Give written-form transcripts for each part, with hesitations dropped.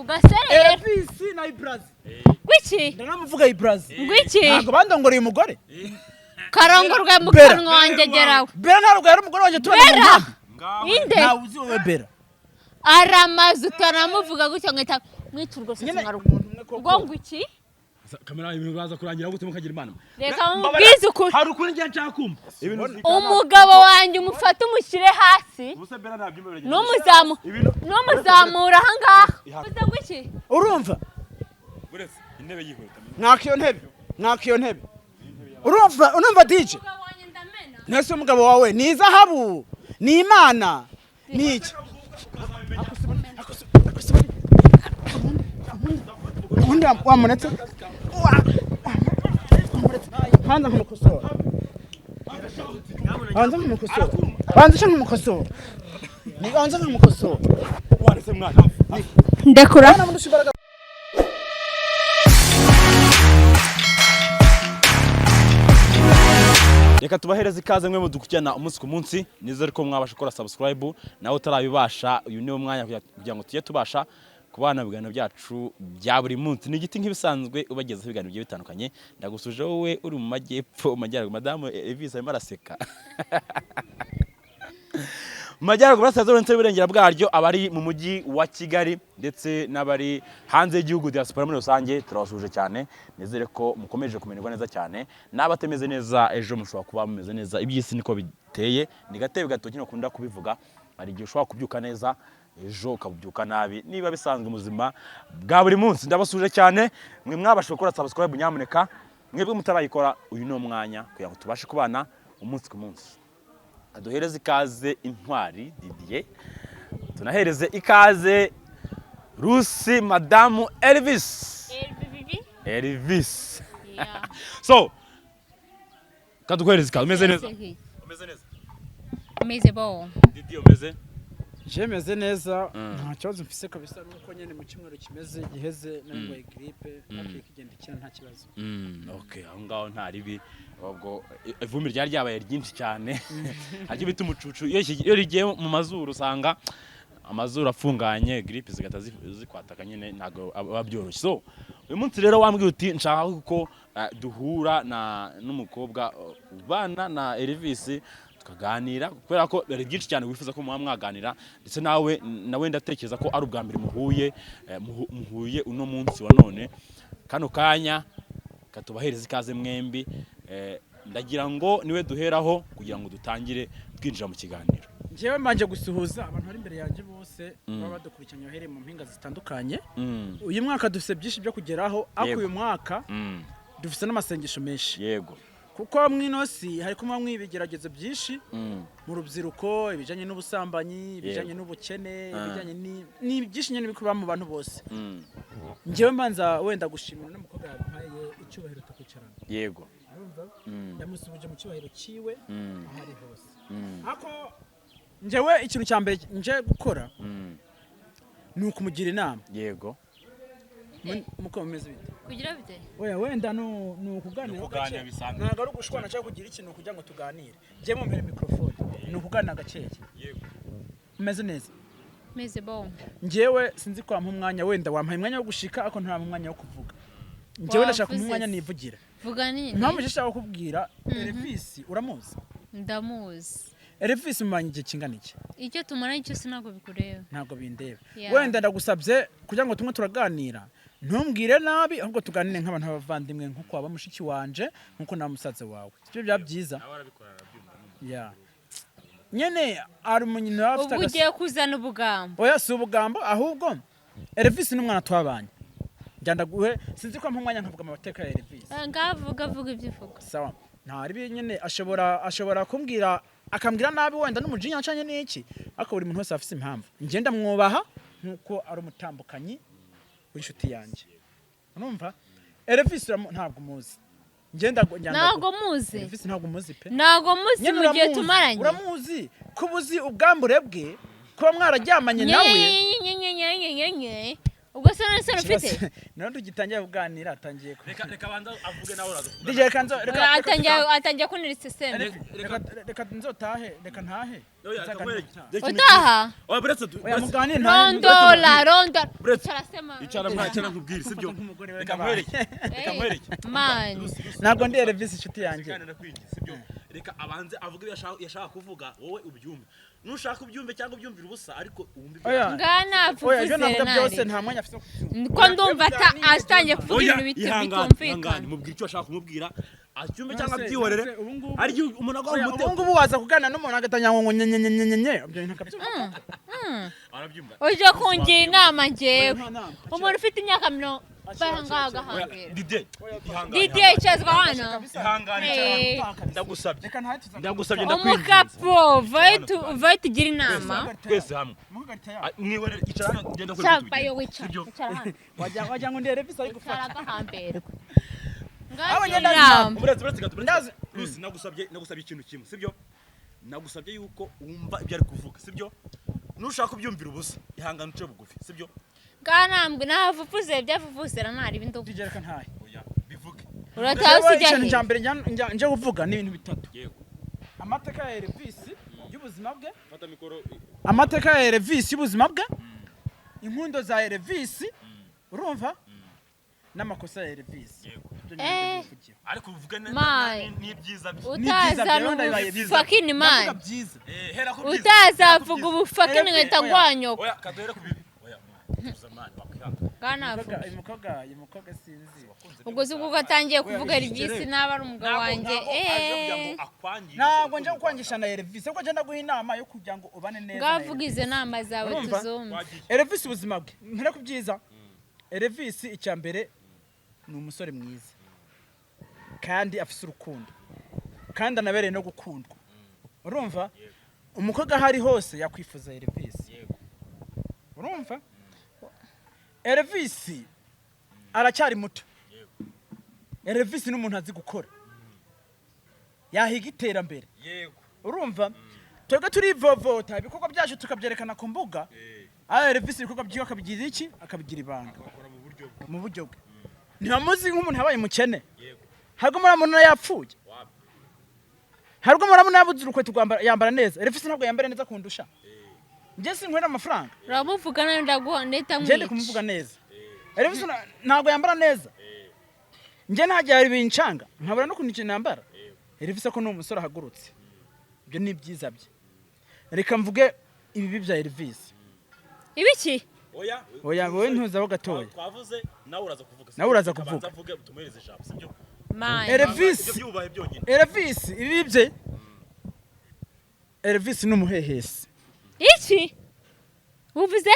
Ugaserera. Elvis na Ibrazi. Gwiki? Ndanamuvuga Ibrazi. Gwiki? Ntabwo bandongoreye umugore. Karongorwe mu Bera. kanwa wanjye gerawe. Bera ntabwo yari umugore wanjye tubana mu Bera. nkambi. Inde? Ntawe uzi wowe Bera. Aramaze utanamuvuga gutyo ngahita mwica urwo sasa Nyine nkarugo. umuntu umwe koko. Ubwo ngwiki? Kamera, ibintu baza kurangira gute mukagira imana? Reka mubwize ukuri. Hari ukuri njye nshaka kumva ibintu. Umugabo wanjye umufate umushyire hasi. Ubuse Bera nta byumba biragenda. Numuzamu numuzamura ahangaha. Uvuze ngwiki? Urumva? Buretse intebe yihuta. Mwaka iyo ntebe. Mwaka iyo ntebe. Urumva, urumva DJ? Umugabo wanjye ndamena. Nese umugabo wawe ni izahabu, ni Imana, ni iki? Ubundi wamunetse? Banza nkamukosora. Banza nkamukosora. Banza uce nkamukosora. Banza nkamukosora. Waretse mwana. Ndekura. Bana mundusha imbaraga. Reka tubahereze ikaze mwe mudukurikirana umunsi ku munsi. Nizere ko mwabasha gukora subscribe, nawe utarabibasha uyu niwo mwanya kugira ngo tujye tubasha kubana mu biganiro byacu bya buri munsi. Ni igiti nk'ibisanzwe ubagezaho ibiganiro bigiye bitandukanye. Ndagusuje wowe uri mu majyepfo, mu majyaruguru. Madamu Elvis arimo araseka. Mu majyaruguru, burasirazuba ndetse n'uburengera bwaryo, abari mu mujyi wa Kigali ndetse n'abari hanze y'igihugu, diaspora muri rusange, turabasuhuje cyane. Nizere ko mukomeje kumererwa neza cyane, n'abatameze neza ejo mushobora kuba mumeze neza. Iby'isi niko biteye, ni gatebe gatoki nakunda kubivuga. Hari igihe ushobora kubyuka neza, ejo ukabyuka nabi, niba bisanzwe mu buzima bwa buri munsi. Ndabasuhuje cyane mwe mwabashije gukora subscribe, nyamuneka mwebwe mutarayikora uyu ni umwanya kugira ngo tubashe kubana umunsi ku munsi. Duhereze ikaze Intwari Didier, tunahereze ikaze Rusi Madamu Elvis. Elvis, so kaduhereze ikaze. Umeze neza? Umeze neza? Meze bo. Didier, umeze? Je meze neza, nta kibazo mfise kabisa, nuko nyene mu cyumweru kimeze giheze narwaye grippe, ariko ikigenda ikira nta kibazo. Okay, aho ngaho nta ribi. Ubwo ivumbi ryari ryabaye ryinshi cyane, hajya bita umucucu, iyo rigiye mu mazuru usanga amazuru afunganye, grippe zigahita zikwataka nyine, ntabwo aba byoroshye. So uyu munsi rero wambwiye uti nshaka ko duhura na n'umukobwa ubana na Elvis tukaganira, kubera ko hari byinshi cyane wifuza ko muba mwaganira, ndetse nawe ndatekereza ko ari ubwa mbere muhuye, muhuye uno munsi wa none kano kanya. Katubahereza ikaze mwembi. Ndagira ngo niwe duheraho kugira ngo dutangire twinjira mu kiganiro. Njyewe mbanje gusuhuza abantu bari imbere yanjye bose baba badukurikiranye bahereye mu mpinga zitandukanye. Uyu mwaka dufite byinshi byo kugeraho, ariko uyu mwaka dufite n'amasengesho menshi. Kuko mw'inosi hari kuba mw'ibigeragezo byinshi mu rubyiruko, ibijyanye n'ubusambanyi, ibijyanye n'ubukene, ibijyanye ni byinshi nyine biri kuba mu bantu bose. Njyewe mbanza wenda gushimira n'umukobwa yampaye icyubahiro tukicarana. Urumva? Ndamusuhuje mu cyubahiro cyiwe aho ari hose. Ariko njyewe ikintu cya mbere nje gukora ni ukumugira inama. Muko mumeze bite? Kugira bite? Oya, wenda ni ukuganira Ni ukuganira gake. bisanzwe. Ntabwo ari ugushwana cyangwa kugira ikintu kugira ngo tuganire. Njye mumbere mikrofone, ni ukuganira gakeya. Umeze neza? Meze bo. Njyewe sinzi ko wampa umwanya, wenda wampaye umwanya wo gushika ariko ntampa umwanya wo kuvuga. Njyewe ndashaka Wavuze umwanya se. nivugira. Vuga nini? Impamvu nje nshaka kukubwira, Elvis uramuzi? Ndamuzi. Elvis mubanye igihe kingana iki? Icyo tumaranye cyose ntabwo bikureba. Ntabwo bindeba. Yeah. Wenda ndagusabye kugira ngo tumwe turaganira, ntumbwire nabi, ahubwo tuganire nk'abantu b'abavandimwe, nk'uko waba mushiki wanje, nk'uko na musaza wawe, sibyo byaba byiza. Yeah. Nyene ari umuntu yaba afite Ubwo ugiye kuzana ubugambo. Oya, si ubugambo, ahubwo Elvis ni umwana twabanye. Njya ndaguhe, sinzi ko mpa umwanya nkavuga amateka ya Elvis. Ngavuga, vuga ibyo uvuga. Sawa, nta ribi nyene, ashobora kumbwira akambwira nabi wenda n'umujinya ncanye n'iki, ariko buri muntu wese afise impamvu. Njye ndamwubaha nk'uko ari umutambukanyi w'inshuti yanjye. Urumva, Elvis ntabwo umuzi. Njye Ntabwo muzi. Elvis ntabwo umuzi pe. Ntabwo muzi Nyene mu gihe uramuzi, tumaranye. Uramuzi kuba uzi ubwambure bwe, kuba mwararyamanye nawe. Nye, nye, nye, nye, nye, nye. Ubwo se none se ufite? Nawe tugitangiye kuganira atangiye ku Reka banza avuge, nawe uraza kuvuga. DJ, reka nzo reka Oya, atangiye kuntera iseseme. Reka nzotahe, reka ntahe. Oya, reka nkwereke. Utaha. Oya, buretse Oya, muganire, ntahe. Rondola, rondola. Buretse. Icara sema. Icara mwa, icara nkubwire, sibyo? Nk'umugore we Reka n'abana. nkwereke, reka nkwereke. Man. Ntabwo ndi Elvis, inshuti yanjye. Kandi ndakwinginze, sibyo? Reka abanze avuge ibyo yashaka kuvuga, wowe ubyumve. Nushaka ubyumve cyangwa ubyumvire ubusa, ariko wumve ibyo. Oya. Ngana. Oya, ibyo Vuvuze navuga byose nari nta mwanya afite wo kubyumva. Ko ndumva atangiye kuvuga Oya, ibintu ihangane, ihangane, bitumvikana. mubwire icyo ashaka kumubwira, acyumve cyangwa Nonese, abyihorere. nonese, ubu ngubu- Hari igihe umuntu agwa mu Oya, ubu mutego. ngubu waza kuganira n'umuntu agatangira ngo nyenyenyenyenye, ibyo bintu akabyumva. Arabyumva. Uje kungira inama njyewe? Nta nama. Umuntu ufite imyaka 40 Akira, akira, ngaha akira. Oya, gahambira. Dide, ihangane. Didier, icazwa hano. Ihangane cyane. Ndagusabye. Reka ntahe tuza. Ndagusabye, ndakwinginze. Umukapo, vayo tugire inama. Twese hamwe. Muhagarika ya. Ah, mwihorere, icara hano, ngenda kwereka Cyava uko yo tubigenza. wicara. Sibyo? Icara hano. Wagira ngo ndi Elvis ari Icara gufata. gahambirwa. Abo Ngaho ngenda inama. Buretse gato, buretse. Ndazi. Lucy, nagusabye ikintu kimwe, sibyo? Nagusabye yuko wumva ibyo ari kuvuga, sibyo? Nushaka kubyumvira ubusa, ihangane uce bugufi, sibyo? Nganambwe navuvuze byavuvuzera ntari ibindi. DJ, reka ntahe. Oya, bivuge. Urataha Jewe usijya ikintu he? cya mbere nje kuvuga ni ibintu bitatu. Yego. Amateka ya Elvis y'ubuzima bwe, Fata mikoro. amateka ya Elvis y'ubuzima bwe, inkundo za Elvis, urumva, n'amakosa ya Elvis. Yego. Ibyo ni Eh. ibyo nivugiyeho. Ariko uvuge Man. n'ibyiza bye. Utaza n'ubufakini man. Ndavuga byiza. Eh, hera ku byiza. Utazavuga ubufakini nkahita Oya. ngwanyoko. Oya, kaduhere ku bibi. Oya, tuza man, wakwihangana. Nganavuga. Uyu mukobwa sinzi. Ubwo si ubwo atangiye kuvuga Elvis n'aba ari umugabo wanjye. Ntabwo aje kugira ngo Eh. akwangize. Ntabwo nje kukwangisha na Elvis, ahubwo nje ndaguha inama yo kugira ngo ubane neza na Ngavuga Elvis. izo nama zawe Urumva? tuzumve. Wagiye. Elvis ubuzima bwe, mpere ku byiza. Elvis icya mbere ni umusore mwiza kandi afise urukundo kandi anabereye no gukundwa, urumva? Umukobwa aho ari hose yakwifuza Elvis. Yego. Urumva, Elvis aracyari muto. Elvis ni umuntu azi gukora, yahiga iterambere. Yego. Urumva, twebwe turivovota ibikorwa byacu tukabyerekana ku mbuga. Eh, aho Elvis ibikorwa byiwe akabigira iki? Akabigira ibanga. Akora mu buryo bwe. Mu buryo bwe. Ntibamuzi nk'umuntu yabaye umukene. Yego. Harwo muramubona yapfuye? Wapi. Harwo muramubona yabuze urukweto rwambara yambara neza? Elvis ntabwo yambara neza kundusha. Njye sinkwera amafaranga. Uramuvuga nawe, ndaguha ndahita Njye ndi nkwica. kumuvuga neza. Elvis ntabwo yambara neza. Njye ntajya hari bincanga nkabura no ikintu nambara. Elvis ko ni umusore ahagurutse, ibyo ni ibyiza bye. Reka mvuge ibibi bya Elvis. Ibiki? Oya. Oya, wowe ntuzaho gatoya. Twavuze nawe uraza kuvuga. Nawe uraza Reka kuvuga. abanze avuge, tumuhereze ijambo, sibyo? Man. Elvis. Ibyo byubahe byonyine. Elvis ibibi bye, Elvis ni umuhehesi. Iki uvuze?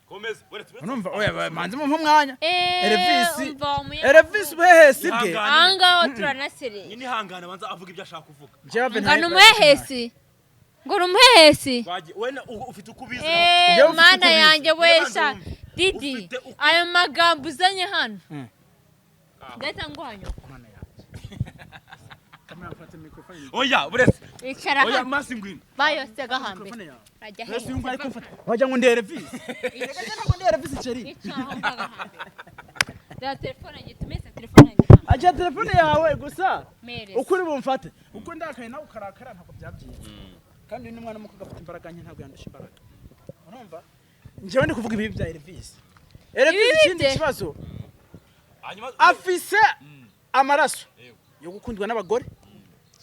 Komeza, uretse uretse. Urumva? Oya, manze mumpe umwanya. Eh, Elvis umva Elvis ubuhehesi bwe. Ihangane. Aha ngaho turanasereye. Nyine ihangane, abanza avuga ibyo ashaka kuvuga. Njyewe Ngo ni umuhehesi, ngo ni umuhehesi. Twagiye, wowe ufite uko ubizi. Eh, Njyewe ufite mana uko ubizi. yanjye wesha. Wumve. Didi, Ufite uko- ayo magambo uzanye hano ndahita nguha nyoko. Mana yanjye. Kamera, mfate microphone. Oya, buretse. Icara Oya, hano. masi ngwino. Bayose gahambere. Microphone yawe. Rajya Ese uyu nguyu ari hehe? kumfata. Wagira ngo ndi Elvis. Reka njye ntabwo ndi Elvis, chérie. Icara aho ngaho gahambere. Reba telefone yanjye, tumeze telefone yanjye hano. Agira telefone yawe gusa. Mereza. Uko uri bumfate. Uko ndakaye nawe ukarakara ntabwo byabyiza. Kandi uyu ni umwana w'umukobwa afite imbaraga nke, ntabwo yandusha imbaraga. Urumva? Njyewe ndi kuvuga ibibi bya Elvis. Elvis Ibibi ikindi bye? kibazo Hanyuma afise amaraso Yego. yo gukundwa n'abagore.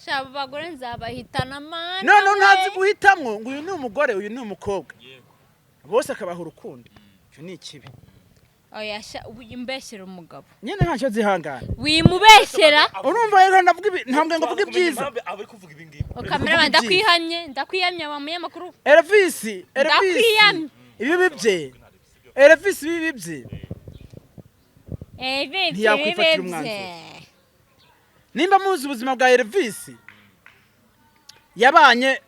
Sha, abo bagore nzabahitana, mana None we. ntazi guhitamwo ngo uyu ni umugore, uyu ni umukobwa. Yego. Bose akabaha urukundo. Icyo ni ikibi. Oya sha, wimbeshyera umugabo. Nyine ntacyo zihangana. Wimubeshyera. Urumva rero, ndavuga ibi ntabwo ngo mvuge ibyiza. Impamvu aba ari kuvuga ibi ngibi. Kamera, ndakwihanye, ndakwiyamye wa munyamakuru. Elvis, Elvis Ndakwiyamye. ibibi bye, Elvis ibibi bye, Eh, Ntiyakwifatira bibye. umwanzuro. Nimba muzi ubuzima bwa Elvis, yabanye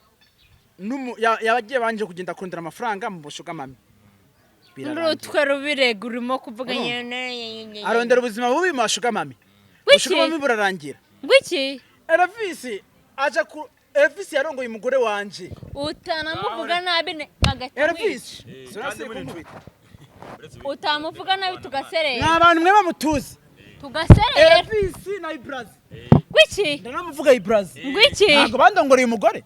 yagiye banje kugenda kurondera amafaranga mu bu sugar mummy. Birarangira. N'urutwe rubirega urimo kuvuga. Urumva? Nyine. Arondera ubuzima bubi mu ba sugar mummy. Wiki? Bu sugar mummy burarangira. Ngwiki? Elvis aja ku Elvis yarongoye umugore wanje. Utanamuvuga nabi bagahita Elvis Eh, surase kandi muri kunkubita. Utamuvuga nabi tugaserera. Ni abantu mwe bamutuzi. Tugaserera. Elvis na Ibrazi. Gwiki? Ndanamuvuga Ibrazi. Gwiki? Ntabwo bandongoreye umugore.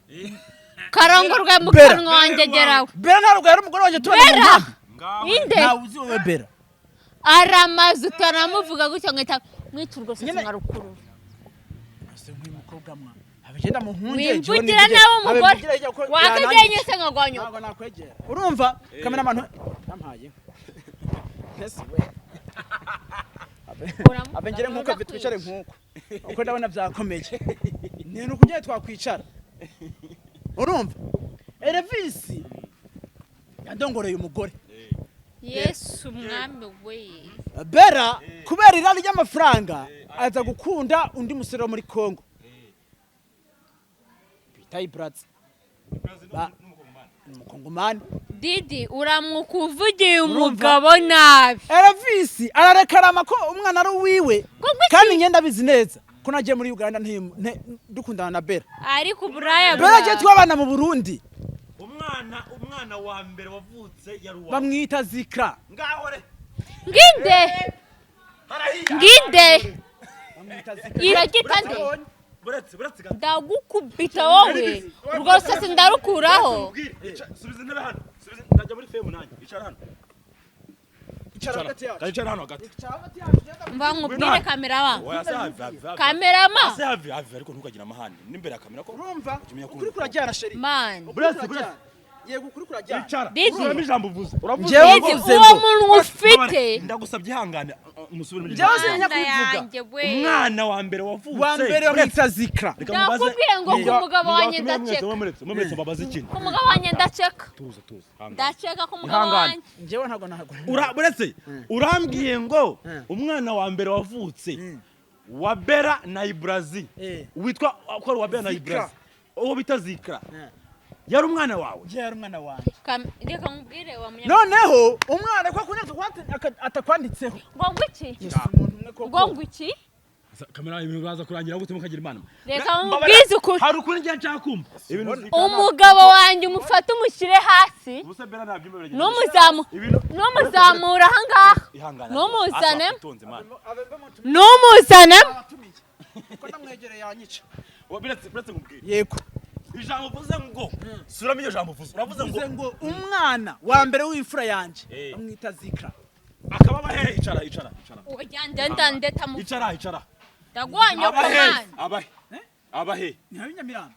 Karongorwa mu kanwa wanjye gerawe. Bera ntabwo yari umugore wanjye tubana mu nkambi. Inde? Ntawe uzi wowe Bera. Aramaze utanamuvuga gutya ngahita mwica urwo sasa nkarukurura. Ese nk'uyu mukobwa mwa. Abagenda mu nkunge. Wimvugira nawe umugore. Wakageye se nkagwanyuka. Ntabwo nakwegera. Urumva? Cameraman yampaye. Ese we. Abe ngere nkuko twicare nkuko. Uko ndabona byakomeye. Ni nuko twakwicara. Urumva? Elvis yandongoreye umugore. Yesu mwami we. Bera kubera irari ry'amafaranga aza gukunda undi musore wo muri Kongo. Bita Ibrazi. Umukongomani. Didi uramukuvugiye umugabo nabi. Elvis ararekarama ko umwana ari uwiwe. Kandi ngenda bizi neza ko nagiye muri Uganda dukundana na Bera. Ariko uburaya Bera agiye twabana mu Burundi. Umwana wa mbere wavutse yari uwa. Bamwita Zikra. Ngaho re. Nginde. Nginde. Bamwita Zikra. Iragita nde? Buretse ndagukubita wowe. Urwo rusasi ndarukuraho. Subiza intebe hano. Subiza ndajya muri femu nanjye. Icara hano. Icara hagati yacu. Icara hano hagati. Mva nkubwire kamerama. Kamerama. Se havi ariko ntukagira amahane. N'imbere ya kamera ko. Urumva? Ukuri kurajyana sheri. Man. Buretse. Yego ukuri kurajyana. Icara. Didi. Uramo ijambo uvuze. Uravuze. Didi uwo muntu ufite. Ndagusabye ihangane musubire mu Njyewe sinya kubivuga. Umwana wa mbere wavutse. Wa mbere bamwita Zikra. Ndakubwiye ngo ku mugabo wanjye ndaceka. Mumuretse mbabaze ikintu. Ku mugabo wanjye ndaceka. Tuza. Ndaceka ku mugabo wanjye. Njyewe ntabwo ntabwo. Uretse urambwiye ngo umwana wa mbere wavutse wa Bera na Ibrazi. Witwa ko ari wa Bera na Ibrazi. Uwo bita Zikra. Yari umwana wawe. Yari umwana wanjye. Reka nkubwire wa munyamaguru. Noneho umwana kwa kunyaza atakwanditseho. Ngo ngwiki? Ngo ngwiki? Kamera ibintu baza kurangira gute mukagira imana. Reka nkubwize ukuri. Hari ukuri njye nshaka kumva. Umugabo wanjye umufate umushyire hasi. Numuzamura aha ngaha. Numuzane. Numuzane. Ko ndamwegereye yanyica. Biretse nkubwire. Yego. Ijambo uvuze ngo suramo iryo jambo uvuze uravuze ngo umwana wa mbere w'imfura yanjye bamwita Zikra akaba abahe icara oya ndenda ndeta mu icara ndagwanya ko man abahe abahe ni habinyamiramba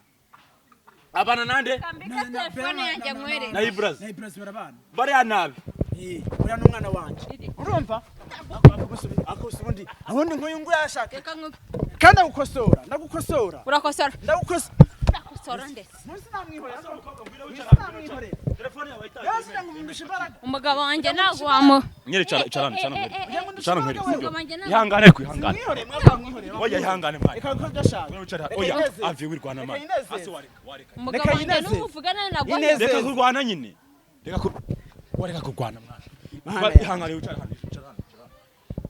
abana nande kambika telefone yanjye nkwere na Ibrazi barabana bariya nabi uriya n'umwana wanjye urumva akosubundi abundi nkuyu nguyu yashaka kandi agukosora ndagukosora urakosora ndagukosora urakosora ndetse umugabo wanjye ntabwo wamu nyere icara icara ihangane kwihangane oya ihangane mwana oya avi wirwana mwana ase wareka umugabo wanjye n'umuvugana nagwa reka kurwana nyine reka wareka kurwana mwana ihangane wicara hano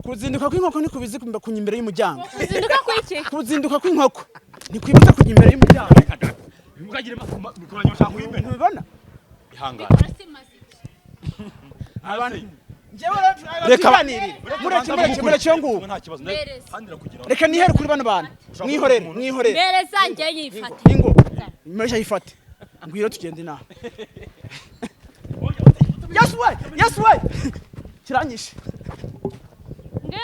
Kuzinduka kw'inkoko ni kubizi kunya imbere y'umuryango. Kuzinduka kw'iki? Kuzinduka kw'inkoko ni kwibuza kunya imbere y'umuryango. Mukagire mikoranye ushaka kuyimena. Ntubibona? Ihangane. Abantu njyewe reka mureke ngubu. Reka nihere kuri bano bantu. Mwihorere, mwihorere. Mbereza njye yifate. Ingo. Mbereza yifate. Ngwiro tugende inaha. Yes way. Yes way. Kiranyishe.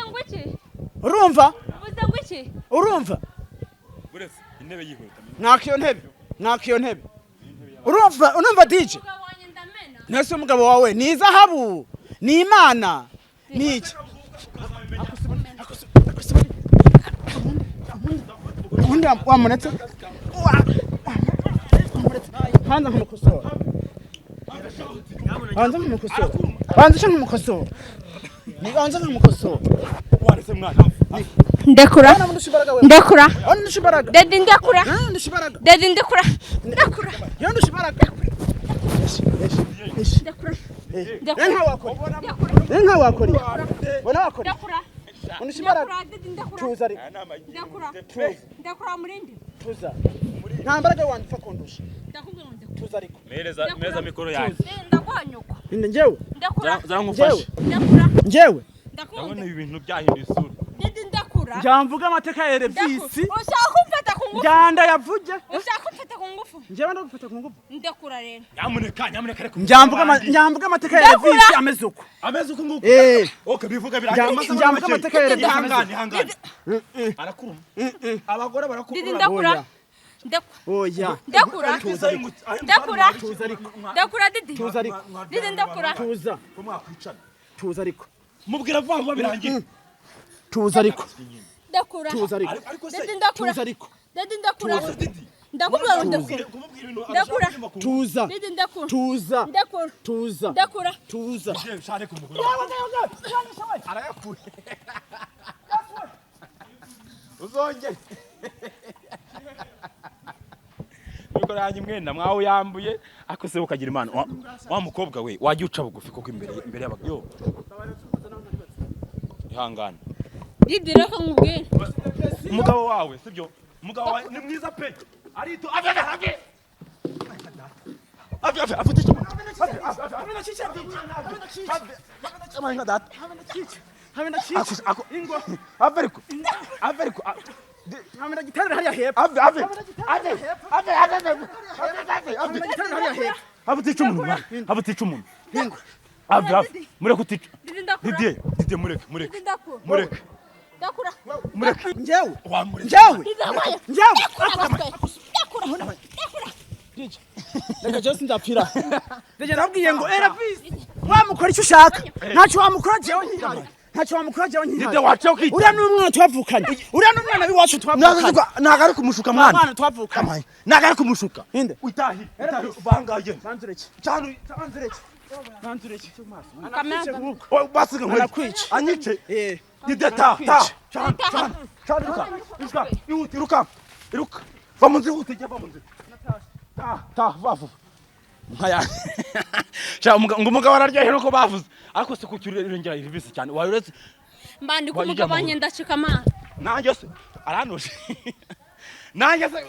Ngwiki? Urumva? Ubuze ngwiki? Urumva? Buretse intebe yihuta. Mwaka iyo ntebe. Urumva urumva DJ? Nese umugabo wawe ni izahabu, ni Imana, ni iki? Undi wamunetse? Hanza nkumukosora. Hanza nkumukosora. Banza nkumukosora. Nibanza nkumukosora. Warese mwana. Ndekura. Ndekura. Dedi ndekura. Dedi ndekura. Ndekura. Ndekura. Inka wakora. Bona wakora. Ndekura. Ndekura. Tuza ariko. Ndekura. Ndekura murindi. Tuza. Nta mbaraga wandipfa kundusha. Ndakubwira ngo ndekura. Tuza ariko. Mereza meza mikoro yanjye. Ndagwanyuka. Ninde njyewe? Ndakura. Zara ngufashe. Ndakura. Njyewe. Ndabona Ndakunda. ibi bintu byahinduye isura. Didi ndakura. Njya amateka ya Elvis. Ushaka kumfata ku ngufu. Njyanda yavuge. Ushaka kumfata ku ngufu. Njyewe ndagufata ku ngufu. Ndakura rero. Nyamuneka nyamuneka reka. Njyamvuga amateka ya Elvis ameze uko. Ameze uko nguko. Eh. Okay, bivuga birangiye. Njyamvuga amateka ya Elvis ameze uko. Ihangane ihangane. Arakuruma. Abagore barakuruma. Didi ndakura. Oya. Ndakura. Ndakura. Tuza ariko. Ndakura Didi. Tuza ariko. Didi ndakura. Tuza. Tuza ariko. Mubwira vuba vuba birangiye. Tuza ariko. Ndakura. Tuza ariko. Didi ndakura. Tuza ariko. Didi ndakura. Ndakubwira ngo ndakura. Ndakura. Tuza. Didi ndakura. Tuza. Ndakura. Tuza. Ndakura. Tuza. Arayakuye. Uzongere. Mikoro yanjye mwenda mwawuyambuye ariko se ukagira imana wa mukobwa we wajya uca bugufi koko imbere imbere y'abagabo. Ihangane. Didi reka nkubwire. Umugabo wawe sibyo? Umugabo wawe ni mwiza pe. Arito ave ave ave. Ave ave afite icyo. Ave ave ave. Habe ndakica. Ako ingwa. Ave ariko. Ave ariko. Habe ndagitarira hariya hepfo. Ave ave. Ave ave ave ave. Ave Habe ndagitarira hariya hepfo. ave utica umuntu mwana. Ave utica umuntu. Ave ave. Mureke utica. Didi ndakura. Didier, Didier mureke, mureke. Didi ndakura. Mureke. Ndakura. Mureke. Njyewe. Wamureke. Njyewe. Didi ndakura. Njyewe. Ndakura baswe. Ndakura. Ndakura. Reka jewe sindapfira. Ndege nabwiye ngo Elvis wamukora icyo ushaka. Ntacyo wamukora jewe nkihari. Ntacyo wamukora jewe nkihari. Didier waca ukita. Uriya ni umwana twavukanye. Uriya ni umwana w'iwacu twavukanye. Ntabwo ari kumushuka mwana. Umwana twavukanye. Ntabwo ari kumushuka. Inde. Utahi. Utahi. Bangaye. Banzureke. Cyane. Banzureke. Banzureke. Kamera. Basiga nkwereke. Arakwica. Anyice. Eh. Didier ta ta. Cyane cyane. Cyane iruka. Iruka. Ihute iruka. Iruka. Va mu nzu ihute jya va mu nzu. Ta ta va vuba. Nkaya. Sha ngo umugabo araryohera uko bavuze. Ariko se kuki urengera Elvis cyane. Wayuretse Mbandi ku mugabo wanjye ndacika amana. nanjye se aranuje. Nanjye se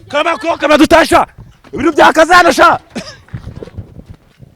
kama ko kama dutasha. Ibintu byakaze hano sha.